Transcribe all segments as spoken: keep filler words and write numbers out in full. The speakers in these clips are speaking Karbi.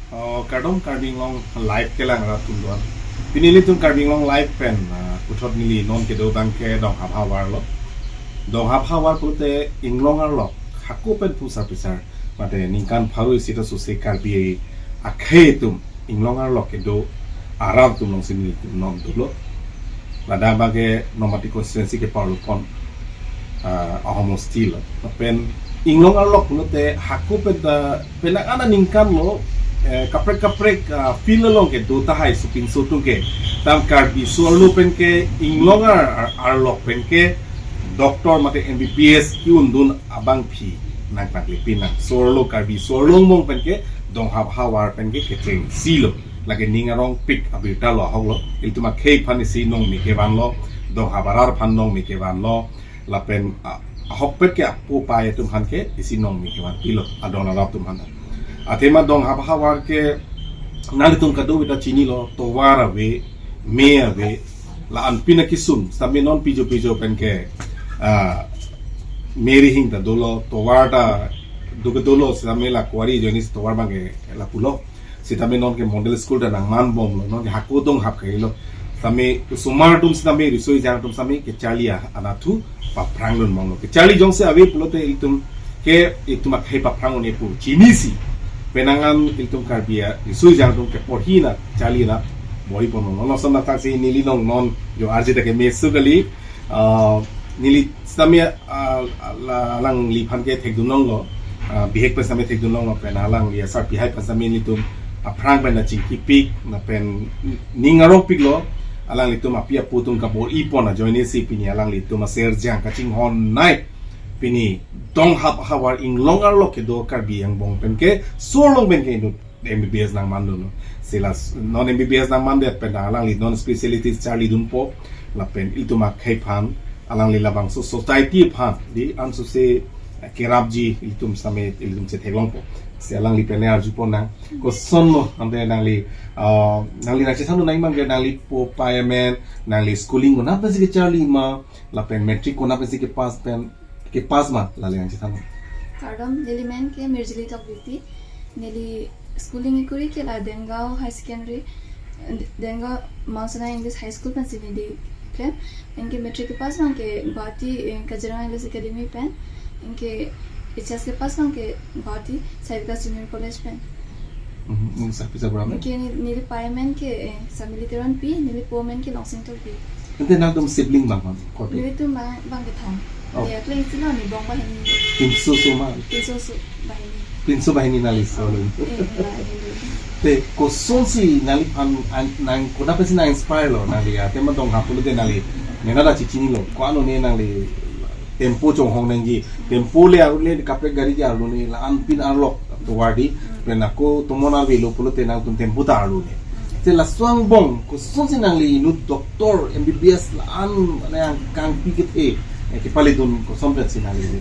Oh, kardom Karbi Anglong Live kelang rat atum doan. Pini ilitum Karbi Anglong Live pen, ah, puthot neli non kedo abang ke Donghap Havar lo. Donghap Havar pulote inglong arlok hako pen phusar phisar mate ningkan pharo isi ta sose Karbi akhei atum inglong arlok kedo arat atum alongsi nelitum non dolo. Ladak abang ke Nomati constituency ke parlupon, ah, ahomosti lo. Pen inglong arlok pulote hako pen ta penang ana ningkan lo, eh, kaprek kaprek, ah, field along kedo tahai sopinso atum ke. Tam Karbi so-arlo pen ke inglong ar, ar, arlok pen ke doctor mate M B B S ke-undun abangpi nangpaklepi nang. So-arlo Karbi so-arlo angbong pen ke Donghap Havar pen ke kechengsi lo. Lake ning arongpik abirta lo ahok lo. Ilitum akhei aphan isi nongmi kevan lo. Donghap Havar aphan nongmi kevan lo. Lapen, ah, ahokpet ke apo apai atum aphan ke isi nongmi kevanpi lo adon arap atum aphan. Athema Donghap Havar ke nanglitum kadokave ta chinilo, tovar ave, me ave, la-an pina kisum, sitame non pijo pijo pen ke, ah, meri hing ta dolo, tovar ta do ke dolo, sitame la quarry ajoine si tovar abang ke lapulo. Sitame non ke model school ta nangmanbomlo, non ke hako Donghap kailo. Sitame osomar atum sitame riso ejang atum sitame kecharli a-, anatthu paphrangdunbomlo. Kecharli jongsi ave pulote ilitum ke ilitum akhei paphrang un-e pu chinisi. Penang an ilitum Karbi a-, riso ejang atum keporhi na charli na bor-iponlo. Non ason athaksi neli along non jo arje ta keme su kali. Ah, neli sitame, ah, la-, alangliphan ke thekdunlonglo, ah, bihek pen sitame thekdunlonglo pen alangli asarpi hai pen sitame nelitum aphrang pen nangchingkipik, lapen ning arongpiklo, alanglitum api apo atum kabor-ipon ajoine si pini alanglitum aser jang kachinghon nai. Pini Donghap Havar inglong arlok kedo Karbi angbong pen ke so-arlo pen ke inut M B B S nangmandunlo. Si la non M B B S nangmandet pen alangli non specialty charlidunpo. Lapen ilitum akhei aphan, alangli labangso society aphan, dei ansose kerapji ilitum sitame ilitum chetheklongpo. Si alangli pen arjupon nang. Kosonlo, ante nangli, ah, nangli nangchethan nang abang ke nangli po apai amen, nangli schooling konat pensi kecharli ma, lapen matric konat pensi kepass pen, kepass ma, la nangchethan nang. Kardom, neli men ke Mirjili Tokbithi. Neli schooling kekuri ke la Dengaon High Secondary, Dengaon Mount Sinai English High School pensi neli klem. Anke matric kepass abang ke Guwahati, eh, Kaziranga English Academy pen. Anke H S kepass abang ke Guwahati Sai Vikas Junior College pen. Hmm, neli sarpi sarbura men? Anke ne-, neli pai amen ke, eh, Samili Teronpi, neli po amen ke Longsing Tokbi. Ante nangtum sibling abang, abang, kopi? Nelitum abang, abang kethan. Oh. Ya, kleng silo ne bong banghini. Pinso so ma? Pinso so banghini. Pinso banghini nangli so lo. Eh, eh, banghini. Te kosonsi nangliphan an-, nang konat pensi nang-inspire lo nangli, athema Donghap pulote nangli mena ta chechinilo. Ko-an ne nangli tempo chonghong nangji. Tempo le arlo ne kaprek gari ke arlo ne la-an pin arlok tovar dei. Pen ako tomon arve lo pulote nangtum tempo ta arlo ne. Te laso angbong kosonsi nangli inut doctor M B B S la-an mane angkangpi kethe, eh, kepaledun koson pensi nangli.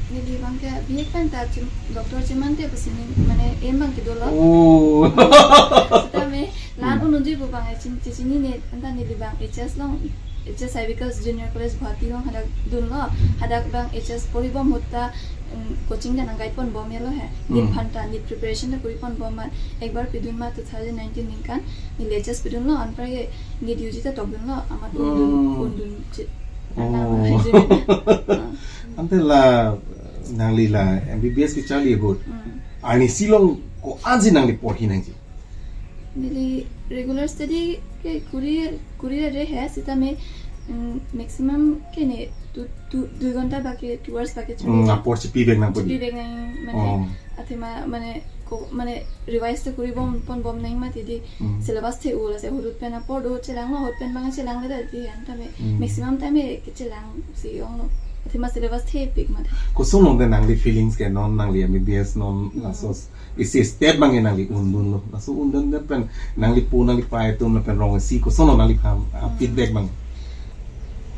Neli abang ke bihek pen ta chim-, doctor chemante pensi ne mane aim abang ke dolo. Oh. Sitame la-an ununjui pu abang, eh, chin-, chechinine anta neli abang H S along, H S Sai Vikas Junior College Guwahati along hadak dunlo, hadak abang H S porhibom ahut ta, mm, coaching ta nang-guide ponbom yalo he. NEET Hmm. aphan ta, NEET preparation ta kuri ponbom amat, ekbar pidun ma two thousand nineteen ningkan, neli H S pidunlo, anpar ke NEET U G ta tokdunlo, amat undun, Hmm. undun che-, Oh. Ana, junior. Ah. Ante la, nangli la M B B S kecharli ahut. Hmm. Arnisi along ko-ansi nangli porhi nangji? Neli regular study ke kuri, kuri re he, sitame, mm, maximum ke ne tu, tu, dui ghonta ba ke two hours ba ke Hmm, chuli. Apor chepibek nangpo dei? Chepibek nang mane, Oh. athema mane ko, mane revise ta kuri bom, ponbom nang mati dei Hmm. syllabus the ula se ahut pen apor do chelanglo, ahut pen abang chelangle dei, antame Hmm. maximum time e kechelangsi onglo. Athema syllabus thepik mati. Kosonlo ante nangli feelings ke non nangli M B B S non Hmm. laso isi step abang ke nangli undunlo. Laso undundet pen nangli po nangli pai atum lapen rong isi kosonlo nangliphan, ah, Hmm. feedback abang?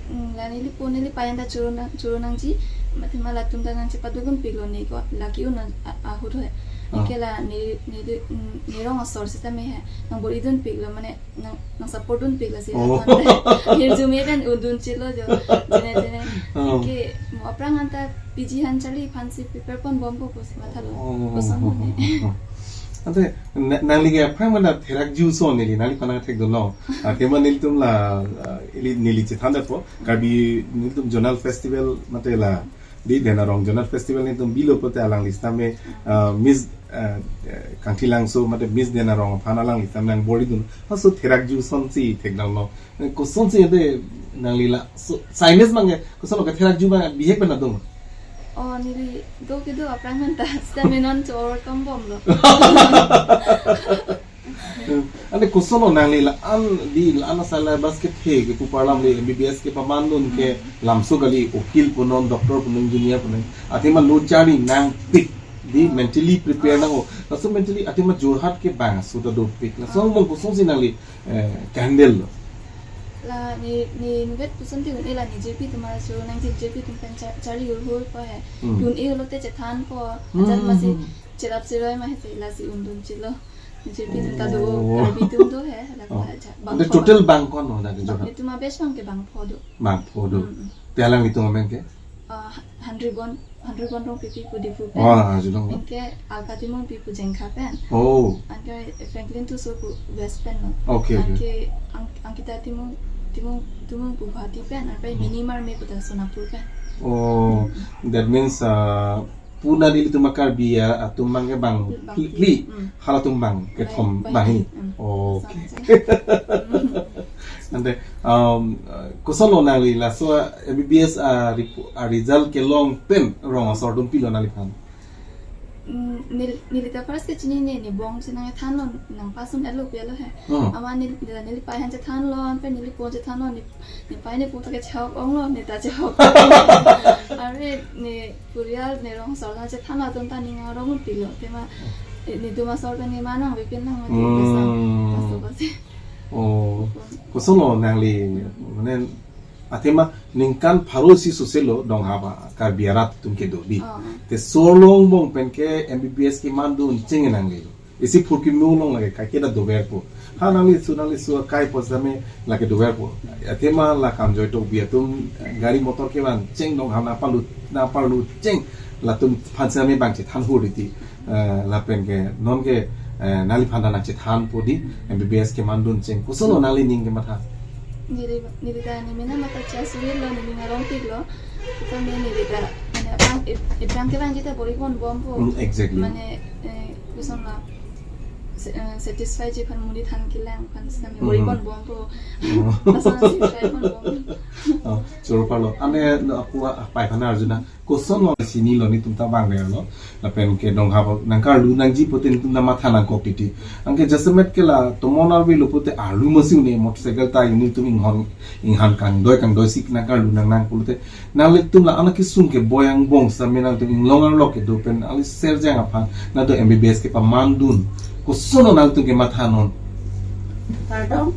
Hmm, la neli po neli pai anta choro nang, choro nangji, athema latum ta nangchepadukdunpiklo ne ko, la ke-un a, a, ahut he. Ah. Anke la ne, ne, ne rong asor sitame he nangbor-idunpiklo mane nang, nang support dunpik lasi. Oh. Hirjume pen undun chelo jo. Jene, jene. Oh. Anke mo aphrang anta P G han charliphansi prepare ponbompo pusi mathalo. Oh. Koson mane. Ante na- nangli ke aphrang mana therak ju so neli nangli panang thek dun long. Athema nelitum la, ah, ili neli chethan dapo Karbi nelitum zonal festival mate la di Denarong zonal festival nelitum bilo pote alangli sitame, ah, Miss, ah, eh, Kangthilangso mate Miss Denarong aphan alangli sitame nang bor-i dun. Haso therak ju sonsi thek dun long. Eh, kosonsi ante nangli la so sinus bang ke koson ke therak ju bang bihek bana dong. Oh, neli do kedo aphrang menta sitame non cho overcome bomlo. Ante koson nangli la-an di la-an syllabus kethe ke pu parlam le M B B S kepaman dun ke lamso kali, ukil punon, doctor punon, engineer punon. Athema lo charli nangpik di mentally prepare nang-o. Laso mentally athema Jorhat ke bangso ta dopik. Laso angbong kosonsi nangli, eh, handle lo. La ne ne nubet puson ti un-e la ne J P atum aso nang J P atum pen cha- charli hurhur po he. Hmm. Un-e lote chethanpo. Hmm, Ajat hmm, masi hmm. Cherap cheroi ma he se lasi undun chelo. J P atum ta do, Oh. Karbi atum do he, la Oh. pa cha- Ante bangpho total bang- bang ko-an lo dak ke Jorhat? Netum abes bang ke bangpho do. Bangpho do. Mm, mm. Te alanglitum amen ke? Ah, Hanribon, Hanribon Rongpipi pu Diphu pen. Oh, ah, judong. Anke Alka Timungpi pu Jengkha pen. Oh. Anke Franklin Tisso pu West pen lo. Okay, okay. Anke Ang- Angkita Timung, Timung, Timung pu Guwahati pen. Anke Hmm. Mini Marme pu ta Sonapur pen. Oh, that means, uh, puna nelitum a-Karbi atum bang ke bang Bang phli, phli. Phli. Hmm. Halatum bang kethom Bang, bang bang. Hini. Hmm. Okay. Sama saja. Hmm. Ante, um, uh, koson lo nangli laso M B B S a, repo- a result kelong pen rong asor dum pilo nangliphan? Mm, nel- neli ta first ke chinine, ne bong si nangthanlo, nang pass un-elo pu-elo he. Hmm. Amat nel- neli pai aphan chethanlo, anpen neli po chethanlo, ne ne pai ne po ta ke chehok onglo, ne ta chehok. Are ne purial ne rong asor ta chethanlo atum ta ning arong pilo. Tema, eh, netum asor ta ne manang bepin lang mati Hmm. Pasang. Pasang pasi. Oh, koson lo nangli, mane, athema ningkan pharo isi sose lo donghap a-Karbi arat atum kedo di. Oh. Te Sorlong angbong pen ke M B B S keman dun cheng nangli lo. Isi phurkimo along lake kaiketa doverpo. Ha nangli su nangli su akai po sitame lake doverpo. Athema la Kamjoy Tokbi atum gari motor kevan cheng donghap na palut na palut cheng latum aphan sitame bang chethan hur riti. Eh, lapen ke non ke, eh, nangliphan ta nang chethanpo di M B B S keman dun cheng. Koson lo nangli ning kematha? Neli neli ta ne mena mata cha suwir lo, ne ning arong pik lo. Kita ne neli ta mane abang ip- ibrang kevan kita bor-i pon bompo. Mm, exactly. Mane, eh, koson la sa- eh, satisfy ji aphan muni than kelang aphan sitame Mhm. Bor-i pon bompo. Oh. Lason si try pon bompo. Oh, choro parlo. Ane no aku a- pai aphan arjuna. Koson lo chinilo netum ta bang relo. Lapen ke donghap nangkarlu nangji pote netum ta matha nangkok titi. Anke jasemet ke la tomon arve lo pote arlu masi un-e motorcycle ta netum inghon inghan kangdoi kangdoi si nangkarlu nang nang pulote. Nanglitum la anak kesung ke boyang bong sitame nangtum inglong arlo kedo pen ali serjang aphan nangtum M B B S kepaman dun. Koson lo nangtum kematha non? Kardom,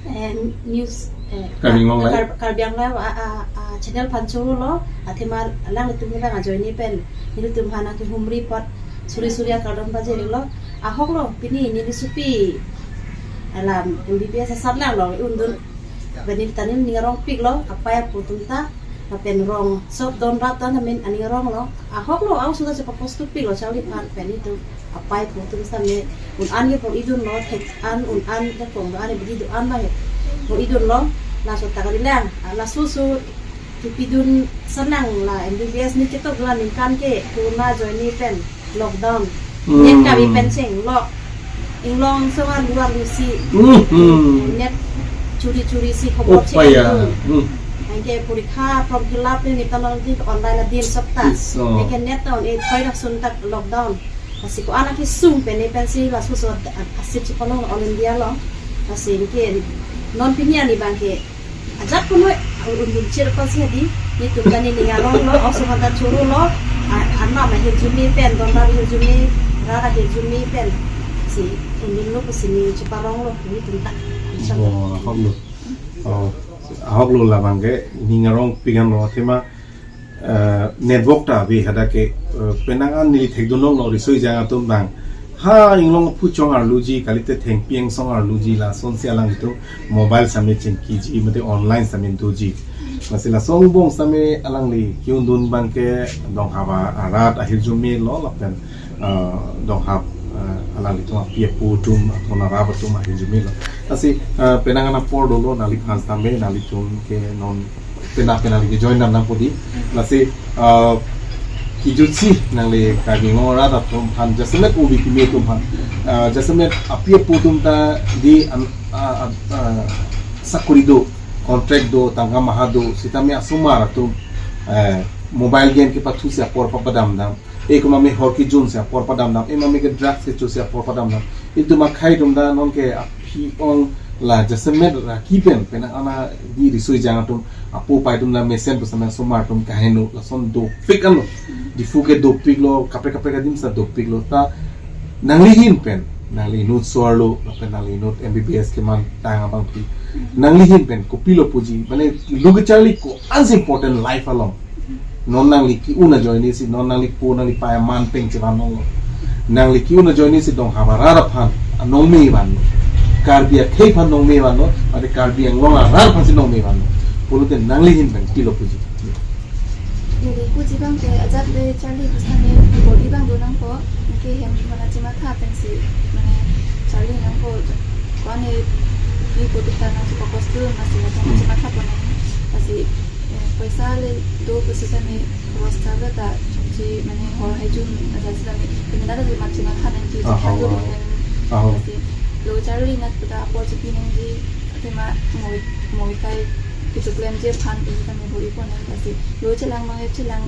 eh, news, eh, Karbi Anglong Live. Kar- Karbi Anglong Live, ah, ah, ah, channel aphan choro lo, athema alanglitum kelang ajoine pen, nelitum aphan nangkehumri apot, suri suri akardom pajirlo, ahok lo, pini neli supi, alam M B B S asat lang lo, undun, bani tani ning arong pik lo, apai apo atum ta, lapen rong, sop don rap don amin aning arong lo, ahok lo, au sudah sepa post pik lo, charli aphan, pen itum, apai apo atum sitame, un-an ke bor-i dun lo, thek an, un-an ke pon an, bidi do-an ba he. Bor-i dun lo, laso ta kali lang, ah, laso so, kipi dun sanang la M B B S ne ketok dun aningkan ke, corona ajoine pen, lockdown. Hmm. Net kami pen chenglo. Inglong so arlu arlu si. Hmm, hmm. Net churi churi si khobor Oh, cheng paya. Dun. Hmm. Anke porikha form fill up ni tunnel di online adin sop ta. Yes, oh. Anke net ta un-e thoi dak sun tak lockdown. Lasi ko-an akesung pen ne pensi laso so asip si palong All India lo. Lasi anke non pini ani bang ke ajat punoi undun chir apotsi di netum ta ne ning arong lo, oso mata choro lo, a- anam ahirjume pen, donda ahirjume, rara ahirjume pen. Si undun lo pusi ne chiparong lo, netum ta. Oh, ahok lo. Oh, ahok lo labang ke ning arong pik an lo athema eh, network ta ave hadak ke, eh, penang an neli thekdun longlo riso ejang atum bang. Ha inglong aphu chong arluji kalite thengpi angsong arluji lasonsi alanglitum mobile sitame chingkiji mate online sitame doji. Lasi laso angbong sitame alangli ke-undun bang ke donghap arat ahirjume lo lapen, eh, donghap, Ah, alanglitum api apo atum, athon arap atum ahin jumilo. Lasi, ah, penang an apor dolo, nangliphan sitame, nanglitum ke non penang penang ke join dam nangpo di. Lasi, ah, kejutsi nangli Karbi Anglong arat atum aphan, jasemet obi kimi atum aphan, ah, jasemet api apo atum ta di an, ah, ah, ah, sakori do, contract do, tangka maha do, sitame asomar atum, eh, mobile game kepathusi apor papadam dam. Eko mame hor kejunsi apor padam dam, e mame ke drugs kechosi apor padam dam. Itum akhai atum ta non ke aphi ong la jasemet raki pen, penang an di riso ejang atum, apo apai atum la mesen pusana asomar atum kaheno, lason dopik anlo. Diphu ke dopiklo, kaprek kaprek adim sa dopiklo. Ta nangli ahin pen, nangli inut so-arlo, lapen nangli inut M B B S keman tang abangpi, nangli ahin pen kopilo puji, mane lo kecharli ko-ansi important life along. Non nangli ke-un ajoinesi, non nangli po nangli pai aman pen chevan onglo. Nangli ke-un ajoinesi donghap arat aphan anong me vanlo. Karbi akhei aphan nong me vanlo, mate Karbi Anglong arat aphansi nong me vanlo. Pulote nangli ahin pen kopilo puji. Neli puji abang ke ajat le charli pusitame bor-i abang do nangpo, anke hem mane chematha pensi, mane charli nangpo, ko-an ne pi putik ta nang chepa costume masi la chong chematha pon nang, masi, eh, paisa le do pusitame, cross ta ta chokche mane hor hai jun ajat sitame, kemedar le mat chematha nangji, Aha, chephan do aha. Nang, Aha. Masi lo charli nat puta apor chepi nangji, athema moi, moi kai kechoklemji aphan pi tame bor-i pon nang, lasi lo chelang abang chelang,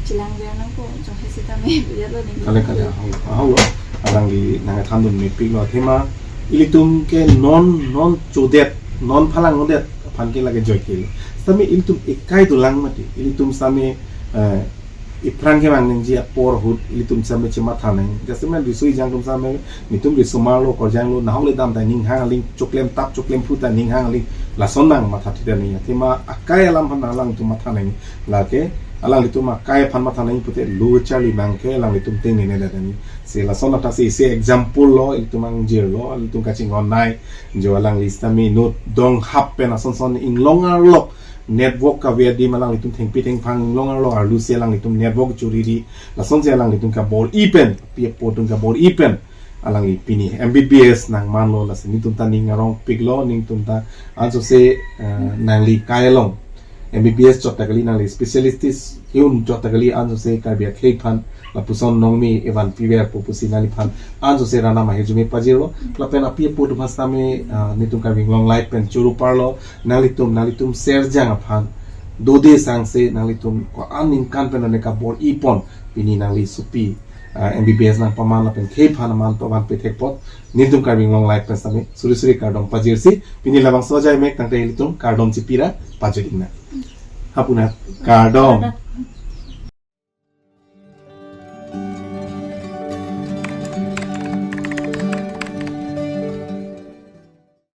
chelang ver nangpo, chong hai sitame biyar lo neli. Kale, kale, ahau, ahau lo. Alangli nangthandun mepiklo, athema ilitum ke non, non chodet, non phalang-odet aphan ke lake joike. Sitame ilitum ekai dolang mati, ilitum sitame, eh, iphrang kevang nangji apor ahut ilitum sitame chematha nang. Jasemet riso ejang atum sitame, netum riso marlo, korjanglo, nahok le dam ta ning hang aling, choklem tap choklem phu ta ning hang aling, lason nang matha thita nang. Athema akai alam aphan alangtum matha nang. Lake alanglitum akai aphan matha nang pute lo charli abang ke alanglitum tengne ne dada ni. Si lason athasi isi example lo, ilitum angjir lo, ilitum kachinghon nai, jo alangli sitame inut donghap pen ason son inglong arlok network kave adim alanglitum thengpi thengphang inglong arlok arlusi alanglitum network churi di, lasonsi alanglitum kabor-i pen, api apo atum kabor-i pen alangli pini M B B S nangmanlo, lasi netum ta ning arong piklo, netum ta ansose, eh, nangli kai along M B B S chot ta kali, nangli specialist ke-un chot ta kali, ansose Karbi akhei aphan lapuson nong me evan piver po pusi nangliphan ansose ranam ahirjume pajirlo. Lapen api apo atum aphan sitame, ah, netum Karbi Anglong Live pen choro parlo, nanglitum, nanglitum serjang aphan dode sangse nanglitum ko-an ningkan pen nane kabor-i pon, pini nangli sopi, ah, M B B S nangpaman lapen khei aphan aman paman pethek apot, netum Karbi Anglong Live pen sitame suri suri kardom pajirsi, pini labangso ajai mek tangte ilitum kardom chipira pajuding nang. Hapu na, kardom.